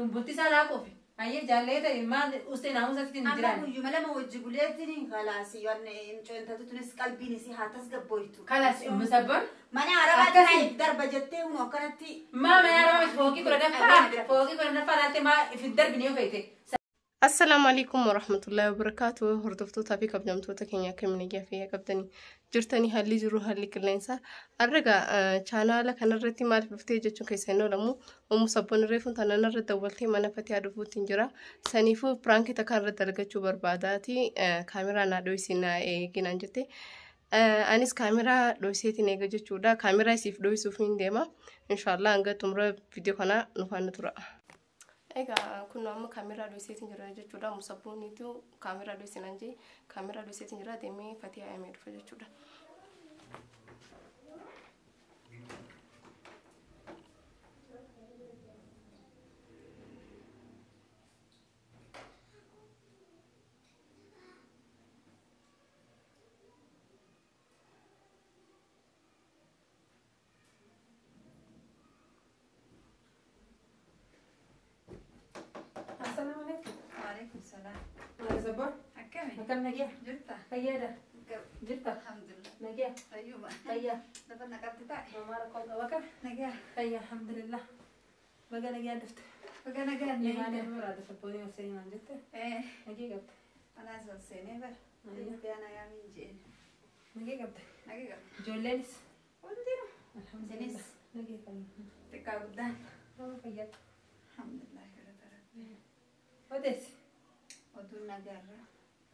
Tun bultii isaa laaquufi. Ayyee jaallee ta'e maal ustee naamusa sitti hin Amma jiraanne. Guyyuma lama wajji buleetiin kalaasi intalti tunis qalbiin isii haa tasgabbooytu. Kalas musabban. Mana arabaa Akkasii. taa'eef darba jettee hunu akkanatti. Maa mana arabaa fooqii 10ffaa fooqii 10ffaa laaltee maa ifin darbine yoo feete. Assalaamu alaikum warahmatullahi wabarakatuh. Hordoftootaa fi kabajamtoota keenya akkamiin nagaa fayyaa qabdanii jirtanii haalli jiru haalli qilleensaa. Arraga chaanaala kanarratti maaliif dhuftee jechuun keessa hin oolamu. Ummu sabboon reefuun tanaan irra dawwaltee mana Fatiyaa dhufuutiin jira. Saniifuu piraankii takka irratti argachuu barbaadaati. Kaameraa naa dho'isii naa eeginaan jette. Anis kaameraa dho'iseetiin eega jechuudha. Kaameraa isiif dho'isuuf hin deema. Inshaallah hanga xumura viidiyoo kanaa nu faana tura. Egaa kun amma kaameraa dho'iseetiin jira jechuudha. Musabbooniitu kaameraa dho'isinaan jee kaameraa dho'iseetiin jira deemee Fatiyaa yaamee dhufa jechuudha. Assalaamu alaikum. Waalaikum salaam. Musabboon. Akkami? Akkam nagaa? Jirta? Fayyaadha. Jirta? Alhamdulillah. Nagaa. Fayyuma. Fayyaa. Lafa naqatti taa'e. Mamaa rakkoo qaba kam? Nagaa. Fayyaa alhamdulillah. Baga nagaa dhufte. Baga nagaan. Imaanii muraada sabboonii ol seenaan jette. Nagee qabde. Anaas ol seenee bara. Ayya. Biyya nagaa min jeen. Nagee qabde. Nagee qabde. Ijoolleenis. Hundinuu. Alhamdulillah. Isinis? Nagee fayyaa. Xiqqaa guddaan. Nama fayyaa. Alhamdulillah galata Rabbi. Odeessi. Oduun nagaarra.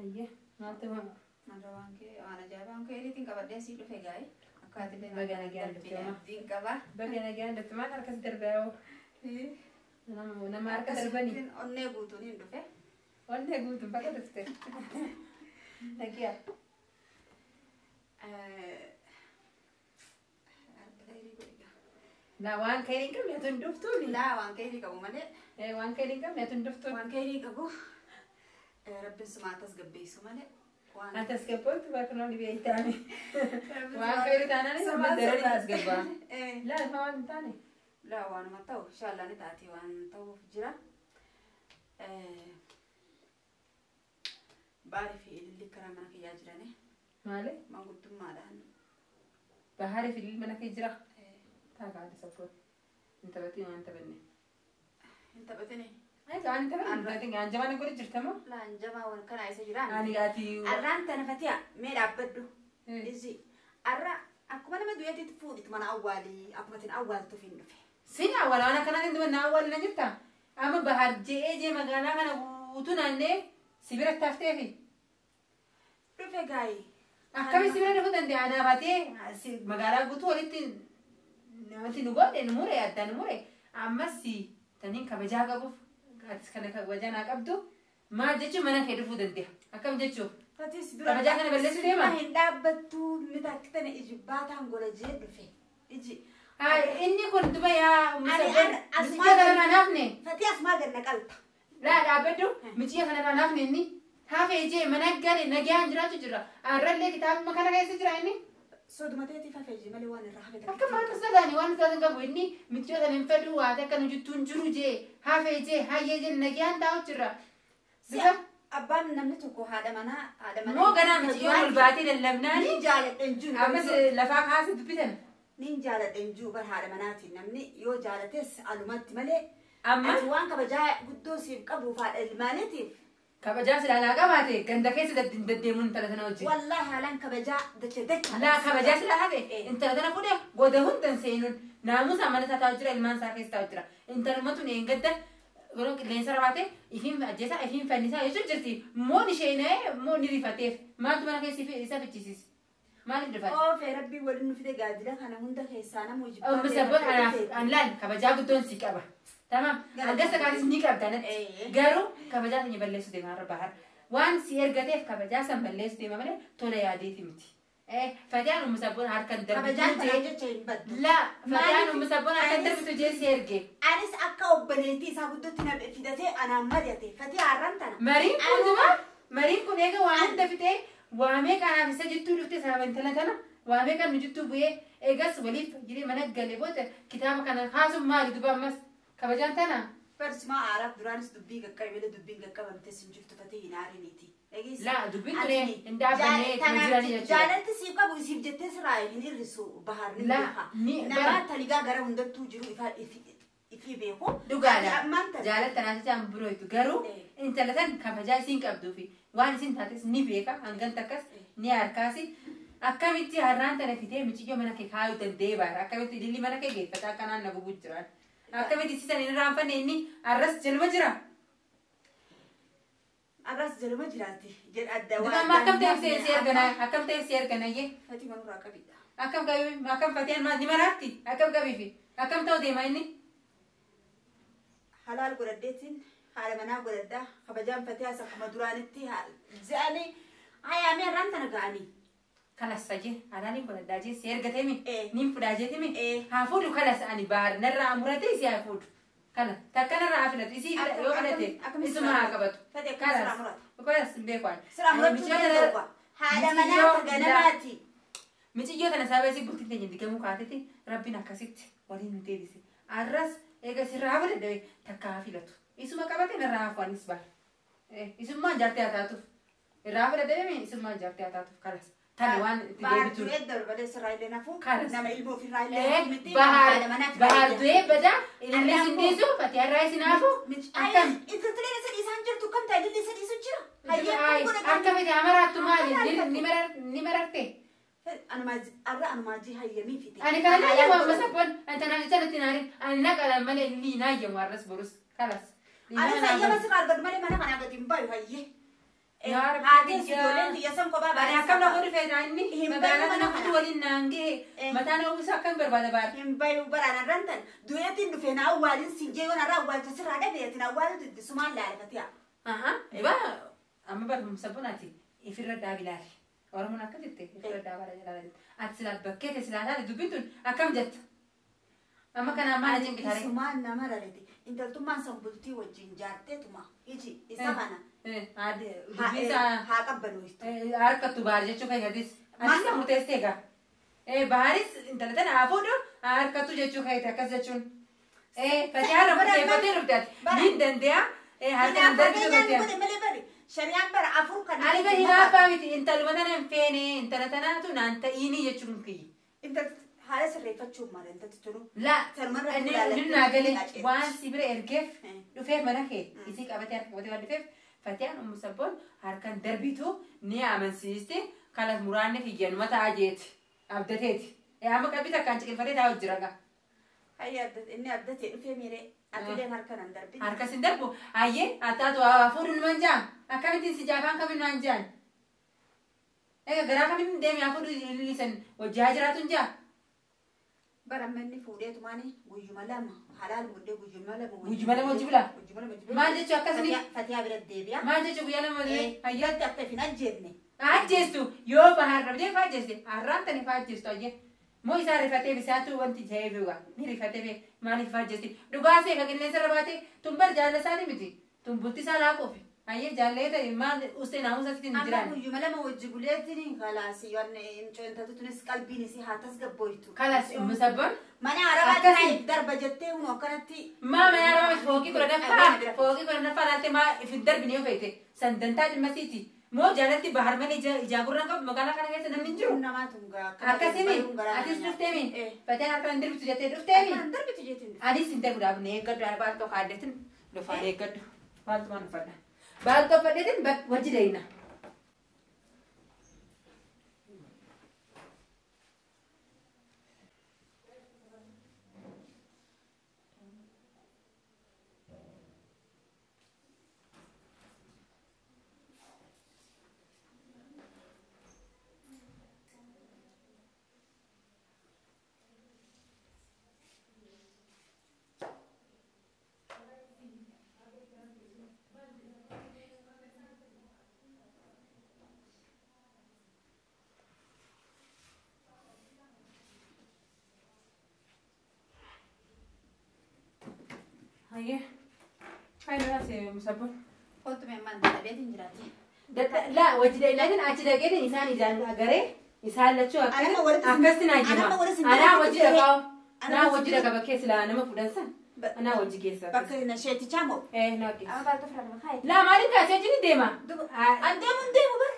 Ayyee maaltu maama? Narra waan kee waan ajaa'ibaa kee eliitiin qabadhee asii dhufe gaa'e. Akkaatilee Baga nagaan dhufte oma. Abdiin qaba. Baga nagaan dhufte maal harkas darbee hoo? Nama nama harka darbanii. Akkasittiin onnee guutuun hin dhufe. Onnee guutuun baga dhufte. Nagaa. Laa waan ka'ee hin qabne atu hin dhuftuuni. Laa waan kee qabu malee. Waan ka'ee hin qabne atu hin dhuftuuni. Waan kee qabu. Rabbiin sumaa tasgabbeessu malee. Waan Ati tasgabboontu bakka namni beektaani. Waan ka'ee taanaan amma daranii tasgabbaa. Laa ma waan hin taane. Laa waanuma ta'u inshallah ni taati waan ta'uuf jira. Baarii fi ililli karaa mana kiyyaa jirani. Maali? Manguddummaadhaan. Baharii fi ililli mana kee jira. Taakaa ati sabboon. Hin taphatiin waan hin taphanne. Hin taphatini. Ay waan hin taphanne hin taphatiin gaanjamaan godhe jirta moo? Laan jamaa wal kanaa isa jiraan. Ani ati. Arraan tana Fatiyaa mee dhaabbadhu. Isi arra akkuma nama du'eetitti fuudhit mana awwaalii akkuma isin awwaaltuuf hin dhufe. Sin awwaala waan akkanaatiin duba na awwaali na jirta. Amma bahar je'ee jee magaalaa kana guutuu naannee si biratti hafteefi. Dhufe gaayi. Akkami si bira dhufuu danda'a anaaf atee magaalaa guutuu walitti namatti nu godhe nu mure addaan nu mure ammas taniin kabajaa qabuuf atis kana kabajaa naa qabdu maal jechuun mana kee dhufuu danda'a akkam jechuuf. Fatis dura. Kabajaa kana balleessuu deema? Hin dhaabbattu mitakkitana iji baataan gola jee dhufe. Iji. Inni kun duba yaa Ani mucayyo kana naafne. Fatii asumaa gad naqalta. Laa dhaabbadhu mucayyo kana naafne inni hafee jee mana gale nagaan jiraachuu jira. Arrallee kitaabuma kana keessa jira inni. Soduma teetiif hafee jee malee waan irraa hafe Akka maal sadaani waan isaan qabu inni mucayyo sana hin fedhu waa akka nu jettuun jiru jee hafee jee hayyee jee nagaan taa'u jira. Bifa abbaan namni tokko haadha manaa haadha manaa. Moo ganaa mucayyoon ol baatee lallabnaani. Niin jaaladha hin jiru. Ammas lafaa kaasee dubbitan. Niin jaaladha hin jiru bar haadha manaatiin namni yoo jaalates alumatti malee. Amma? Ati waan kabajaa guddoo siif qabuuf haadha ilmaaniitiif. Kabajaa silaa naa qabaate ganda keessa deddeemuun intala tana wajjin. Wallaahi haalaan kabajaa dacha dacha. Laa kabajaa silaa hafe intala tana fuudhee goda hundan seenuun naamusa mana isaa taa'u jira ilmaan isaa keessa taa'u jira. Intaluma tun eengadda yeroo qilleensa rabaate ifiin ajjeesaa ifiin fannisaa jechuun jirti. Moon isheenee moo ni rifateef maaltu mana keessa isa fichisiise? Maaliif rifate? Oofee rabbii waliin nu fide gaadila kana hunda keessaa nama hojii Ummi sabboon anaaf an laal kabajaa guddoon si qaba. Tamam hangasa kaatis ni qabda natti. Garuu kabajaa sanya balleessu deema har'a bahar. Waan si ergateef kabajaa san balleessu deema malee tola yaadeeti miti. Fatiyaan ummi sabboon harkan darbitu Kabajaan jee. tanaan jecha hin baddu. Laa fatiyaan Maaliif? ummi sabboon harkan darbitu jee si erge. Anis akka obboleettii isaa guddootti na fidatee anaan mari'ate. Fatiyaa har'aan tana. Mariin kun duma mariin kun eega waan hunda fixee waamee kanaaf isa jittuu dhufte sababa intala tana waamee kan nu jittuu bu'ee eegas waliif jiree mana gale booda kitaaba kana kaasuun maali duba ammas kabajaan tana. Barsimaa aaraaf duraanis dubbii qaqqabee dubbiin qaqqabamte sin jirtu fatee hin aariniiti. Laa dubbiin ture hin dhaabbanne jiranii jechuudha. Jaalalti siif qabu isiif jettee sirraa hin hir'isu bahar ni beeka. Nama taligaa gara hundattuu jiru ifii beeku. Dhugaadha. Jaalalti tanaaf jecha an birootu garuu intala tan kabajaa isiin qabduu fi waan isiin taates ni beeka hangan takkas ni harkaasi. Akkamitti har'aan tana fitee michiyyoo mana kee kaayuu danda'ee baara. Akkamitti ililli mana kee geeffataa akkanaan na gubuu jiraan. Akkamitti isiisan hin raanfanne inni arras jalma jira. Arras jalma jiraati. Jedha adda waan. Amma akkam ta'eef si ergana akkam ta'eef si ergana iyyee. Fatii manurraa qabidha. Akkam qabii akkam fatiin maal ni maraatti akkam qabiifi akkam ta'u deema inni. Halaal godhadheetiin haala manaa godhadhaa kabajaan fatee as akkuma duraanitti ze'anii hayaamee har'aan tana ga'anii. Kalas sajee halaaliin godhadhaa jee si ergatemi niin fudhaa jeetimi haa fuudhu kalas ani baar narraa muratee si haa fuudhu. Kana takka narraa haa filatu isii yoo filate isuma haa qabatu. Kalas kalas hin beeku ani. Siraa murachuu danda'u haadha manaa ganamaati. Michiyyoo tana sababa isii bultiin teenya digamuu kaatetti rabbiin akkasitti waliin nu deebise. Arras eega sirraa haa fudhadhabe takka haa filatu. Isuma qabate narraa haa fuudhanis baar. Isummaan jaartee haa taatuuf. Irraa fudhadhabe isummaan jaartee haa taatuuf kalas. Tani waan itti deebitu. Baar du'ee darbalee sirraa illee nafu. Nama ilmoo ofirraa illee miti. Baar du'ee bada ilillee sin dhiisu fatee irraa isin hafu. Akkam. Intaltileen isa dhiisaan jirtu kam ta'e ilillee isa dhiisu jira. Akka fete amaraattu maali ni mararte. Arra anumaajii hayyamii fite. Ani kana naayyamu amma sabboon ani tanaaf jecha natti naarin ani naqalan malee ilillii naayyamu arras borus kalas. Ani hayyama sirraa argatu malee mana kanaa gadi hin bayu hayyee. Haatee ijoolleen xiyya san kophaa baay'ee. Ani akkam na godhu feetaa inni magaalaa kana kutu waliin naan gahe mataa na uwwisu akkam barbaada baara. Hin bayu baraan arran tan du'eetiin dhufee na awwaalin siin jee yoon arra awwaalcha sirraa dhabeetiin awwaalu duddisumaan laalafate'a. Duba amma barumsa bunaati ifirra dhaabi laali. Oromoon akka jette ifirra dhaabaa jalaa jette. Ati silaa bakkee ta'e silaa taate dubbiin tun akkam jetta. Amma kanaan maal cinqitaare? Isumaan nama rarete intaltummaan san bultii wajjin jaarteetuma iji isa kana. Haa qabbanuutu. Harkattu baar jechuu keeyatis. Atis na murteessite egaa. Baaris intala tana haa fuudhu harkattu jechuu keeyate akkas jechuun. Fatee har'a murteeffattee dhufte ati. Niin dandee'a. Harka hin darbitu gootee. Shariyaan bara afur kan. Ani bari hinaaffaa miti intaluma tana hin feene intala tanaatu naan ta'iinii jechuun kiyya. Haala sirreeffachuun maal intalti tunu? La inni naa galee waan si bira ergeef dhufeef mana kee isii qabatee harka qabatee waan dhufeef Fatiyaan ummu sabboon harkaan darbitu ni amansiisti kalas muraanni kiyyanuma ta'a jeeti abdateeti. Amma qalbii takkaan ciqilfatee taa'u jira gaa. Hayya inni abdatee dhufee miiree atileen harkaan hin darbine. Harkas hin darbu hayyee ataatu fuudhu numan jaan akkamittiin si jaafaan kamiin naan jaan. Egaa garaa kamiin deemee fuudhu ililisan wajjii haa jiraatu hin jaa. Bara manni fuudheetumaani guyyuma lama halaal muddee guyyuma lama. Guyyuma lama wajji bulaa? Maal jechuu akkasini? Fatiyaa bira deebi'a. Maal jechuu guyyaa lama wajji? Hayyatti akka hin ajjeefne. Ajjeestu yoo bahar dhabdee faa ajjeeste har'aan tani faa ajjeestu hayyee. Moo isaa rifatee bisaatu wanti jahee beekaa ni rifatee bee maaliif faa ajjeesti? Dhugaa seeka qilleensa irra baatee tun bar jaalala isaati miti tun bulti isaa laaquufi. Hayyee jaallee ta'e maal ustee naamusa sitti hin jiraan. Amma guyyuma lama wajji buleetiin kalaas yoon intalti tunis qalbiin isii haa tasgabbooytu. Kalas ummu sabboon. Mana arabaa taa'eef darba jettee hunu akkanatti. Maa mana arabaa fooqii 10ffaa laattee maa if hin darbine yoo feete sandantaa dhimma siiti. Moo jaalatti bahar malee ijaa gurraan qabu magaalaa kana keessa namni hin jiru. Akkasimi atis dhufteemi fateen harkaan hin darbitu jettee dhufteemi. Anis hin darbu dhaabne eeggadhu ani baaltoo kaaddeetin dhufaan eeggadhu baaltumaan uffadha. Baaltoo uffadheetin wajji deeyna. Hayyee. Hayyee nasi musabboon. Kootu mee maal dadhabeetiin jiraati. Laa wajji dheedhaatiin achi dhaqeetiin isaan ijaan agaree isaan lachuu akkasi naa jima. Anaa wajji dhaqaa. Anaa wajji dhaqa bakkee silaa nama fuudhan san. Anaa hojii geessa. Bakka sheetichaa moo? Naa geessa. Amma baatoo fira kaayi. Laa maaliin kaasee jini deema? An deemu hin deemu bar.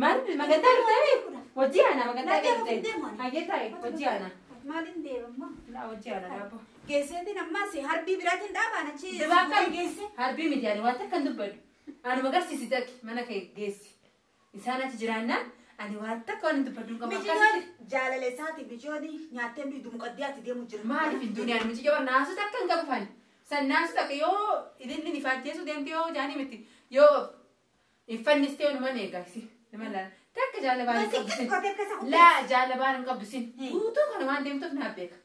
Maal magantaa dhuftee? Hojii aanaa magantaa Deemu dhuftee? ani. Hayyee taa'e hojii aanaa. Maaliin deema ammoo? Laa hojii aanaa daabboo. Geesseetiin ammas harbii biraatiin dhaabaan achi. Dibaa geesse. Harbii miti ani waan takka hin dubbadhu. Ani magarsiisi dhaqi mana kee geessi. Isaan achi jiraannaan ani waan takka waan hin dubbadhu hin qabu. Mijiyoon jaalala isaati mijiyoon nyaattee duudu muqaddiyaatti deemu jira. Maaliif hin duniyaan miti jabar naasu takka hin qabu fani. San naasu takka yoo ililli ifaajjeesu deemte yoo jaanii miti yoo iffannistee walumaan eegaasi. Nama laala. Takka jaalabaan hin qabdu sin. Qotee akka isa Laa jaalabaan hin qabdu sin. Hee. Guutuu kana waan deemtuuf naaf beeka.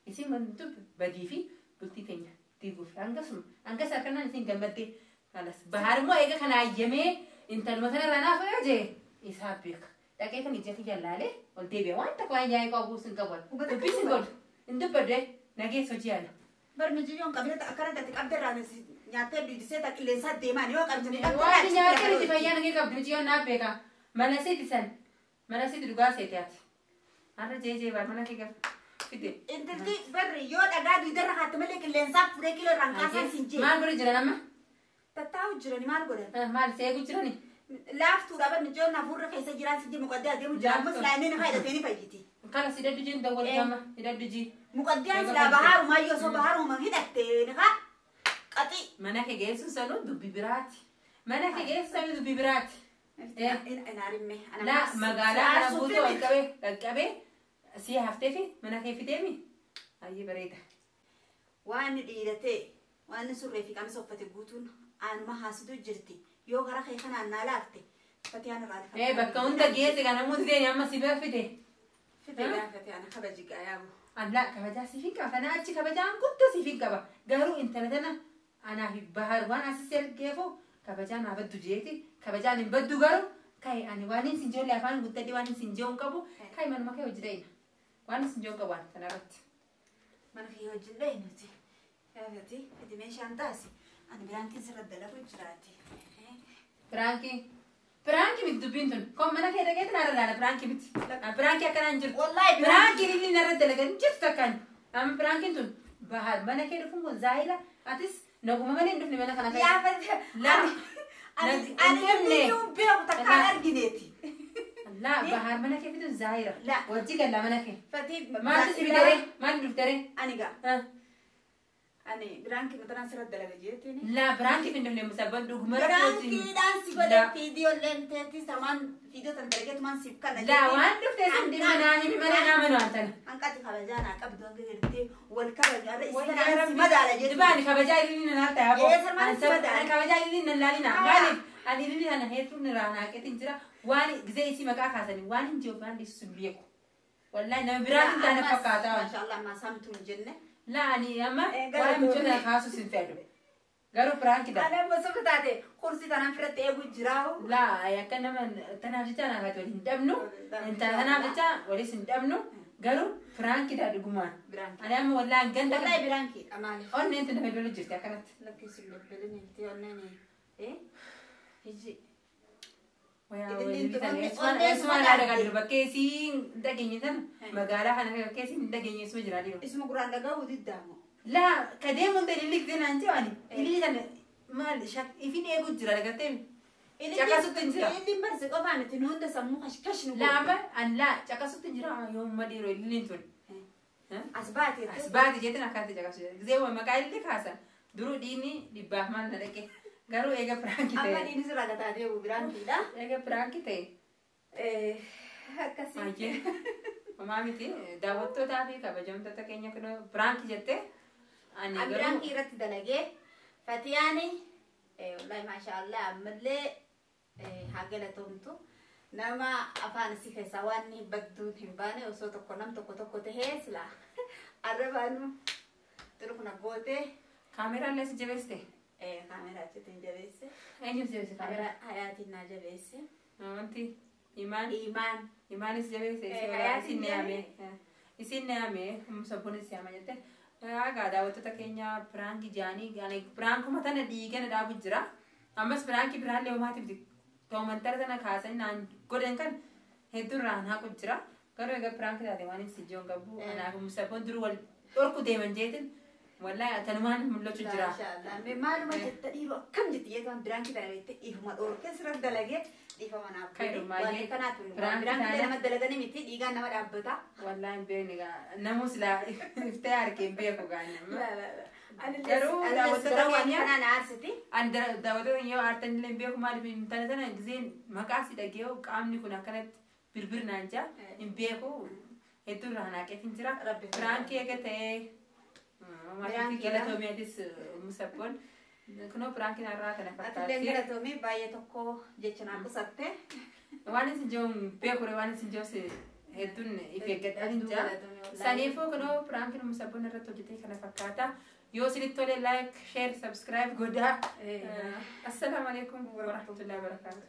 Isin wanti badii fi bultii teenya diiguuf hangasuma hangas harkanaan isin gammaddee halas bahaar immoo eega kana hayyamee intaluma sanarraa naaf jee isaaf beeka. Dhaqee kan ija kiyya laalee ol deebi'a waan takka waan yaa'ee qabu sin qabu. Dubbii sin godhu hin dubbadde nageessa hojii yaala. Bar mijiyoon qabdee akkana taate qabdee nyaattee duudisee ta qilleensaa deemaan yoo qabdee Waan nyaatee miti fayyaa nagee qabdu miti yoo naaf beeka. Mana seeti san mana seeti dhugaa seeti ati. Har'a jee jee baal mana kee gafa fide. Intalti barri yoo dhagaa duudarra haatte malee qilleensaa furee kiiloo irraan kaasan sin jee. Maal godhu jiran amma? Tattaa'u jirani maal godhan? Maal seegu jirani? Laaftuudha bar mijiyoon hafuurra keessa jiraan sin jee muqaddee adeemu jira ammas laayineen fayyadateen ni fayyiti. Kala si daddu jiin dawwal gama hidhaddu jii. Muqaddiyaan silaa bahaarumaa yoo osoo bahaaruma hidhatte ni haa qaxi. Mana kee geessu sanuu dubbi biraati. Mana kee geessu sanuu dubbi biraati. Laa magaalaa kana guutuu ol qabee qaqqabee si haftee fi mana kee fideemi. Hayyee bareeda. Waan dhiiratee waan surree fi qamisa uffate guutuun aanuma haasitu jirti yoo karaa kee kanaan naa laafte fatiyaan irraa Ee bakka hunda geesse kana namooti deeni amma si bira fide. Fite gaafate ana kabaji gaayamu. Allaa kabajaa siif hin qaba. Kanaa achi kabajaan guddoo siif hin qaba. Garuu intala tana anaa fi bahar waan asii ergeefu kabajaan haa baddu jeeti. Kabajaan hin baddu garuu kai ani waan hin sinjoollee afaan guddadhe waan hin sinjoo hin qabu kai manuma kee hojii dheeyna. Waan hin sinjoo hin qabu waan kanarratti. Mana kee wajjin dhaynuti. Gaafate fiti meeshaan taasi ani biraan sirra dalagu jiraati. Piraankii. Piraankii miti dubbiin tun. Kon mana kee dhaqeetti narra laala piraankii miti. Piraankii akkanaa hin jirtu. Wallaahi Piraankiin inni narra dalagan jirtu takkaan. Amma piraankiin tun bahar mana kee dhufuun kun zaayila atis naguma malee hin dhufne mana kana keessa. Gaafate Laa. ani ani iyyuu beeku takkaan argineeti. Laa bahar mana kee fiduun zaayira. Laa. Wajji galla mana kee. Fatii Maaltu si fidare? Maal dhuftere? Ani gaa ani biraankii matanaan sirra dalaga jeetiin. Laa piraankii hin dhufne musabban dhuguma rabbi wajjin. Biraankiidhaan si godhe fiidiyoo leenteetti samaan fiidiyoo tan dargeetumaan siif kanna. Laa waan dhufte sun dhimma naa himi mana naa mana waan tana. Hanqati kabajaa naa qabdu hanga gartee wal kabaju har'a isa tanaan si madaala jechuudha. Dibaan kabajaa ililli na laata yaaboo. Ee, sarmaan si madaala. Ani kabajaa ililli na laalina. Haa. Maaliif ani ililli kana hedduu irraa naaqeetiin jira. Waan gizee isii maqaa kaasanii waan hin jiru waan dhiisu hin beeku. Wallaahi nama biraatiin taane fakkaataa waan. Maashaallah ammaa samtuu hin jenne. Laa ani amma Ee, waan galatoomne. michoota kaasuus hin fedhu. Garuu piraankidha. Ani amma sirri taate kursii tanaan firatti eegu jiraahu. Laa akka nama tanaaf jecha naaf ati wal hin dhabnu. Intala tanaaf jecha walis hin dhabnu. Garuu piraankidha dhugumaan. Biraankii. Ani amma wallaahi ganda Wallaahi biraankiidha maaliif? onneen tun dafa lolu jirti akkanatti. Lakkisu lebbelin inti onneen hiji. Eessumaan haadha kan bakkee isii dhageenye sana magaalaa kana bakkee isii dhageenye isuma jira dhiiroo. Isuma gurraan dhaga'uu diddaamu. Laa ka deemu hunda ililli gisee naan jedhu ani ililli sana maal ifin eeguu jira dhagartee caqasutti hin jira. Ililliin barsi qofaa miti nu hunda sammuu kashkash nu Laa amma an laa caqasutti hin jira yoomma dhiiroo ililliin tun. As baate. As baate jeetin akkanatti caqasu jira. Gisee maqaa ililli kaasan duruu dhiinni dhibbaaf maal na dhaqe garuu eega piraankii Amma ta'e. dhiinni sirraa gataa deemu biraankiidha. Eega piraankii ta'e. Akkasii. Baay'ee. Homaa miti daawwattootaa fi kabajamtoota keenya kun piraankii jettee ani An garuu biraankii irratti dalagee Fatiyaani wallahi maashaallah ammallee haa galatoomtu nama afaan isii keessaa waan badduun hin baane osoo tokko nam tokko tokko tahee sila arrabaanu xiru kuna gootee kaameraan illee si jabeessite. Kaameraa achitti jabeesse. Eenyu si jabeesse kaameraa? Kaameraa hayaatiin naa jabeesse. Wanti imaan Imaan. imaanis jabeesse Hayaatiin isin yaame isin yaame sabboon si yaama jette. Egaa daawwattoota keenya piraankii jaanii ani piraankuma tana dhiigana dhaabu jira. Ammas piraankii biraallee homaati miti. Toomantara tana kaasanii naan godhan kan hedduu irraa haaqu jira. Garuu egaa piraankii taate waan hin sijjoon qabu. Anaaf musabboon duruu wal dhorku deeman jeetin Wallaahi tanumaan mul'achuu jira. Maashaallah. Maaluma jetta dhiiroo akkam jetti jeetaan biraankii tana beekte dhiifuma dhoorkee sirra dalagee dhiifama naaf Kan godhe. hirmaayee Waan kanaatu biraankii biraankii taana- nama dalaganii miti dhiigaan nama dhaabbata. Wallaahi hin beekne gaa namus laa iftee harkee hin beeku gaa nama. Garuu daawwattoota waan keenya- kanaa na aarsiti. Ani daawwattoota yoo aartan illee hin beeku maaliif intala tana giseen maqaa si dhagee qaamni kun akkanatti birbir naan jaa hin beeku hedduu irraa hanaaqeetiin jira. Rabbi Piraankii eega ta'ee maatii Piraankiidha. galatoomiyatis musabboon kunoo piraankiin har'aa kana Atillee fakkaatti. galatoomii baay'ee tokko jecha naa qusatte. Waan isin jiru beeku waan isin jiru hedduun if eeggadhaan jira. Saniifuu kunoo piraankiin musabboon irratti hojjetee kana fakkaata. Yoo isinitti tole like, share, subscribe godhaa. Assalaamu alaikum warahmatullahi wabarakatuh.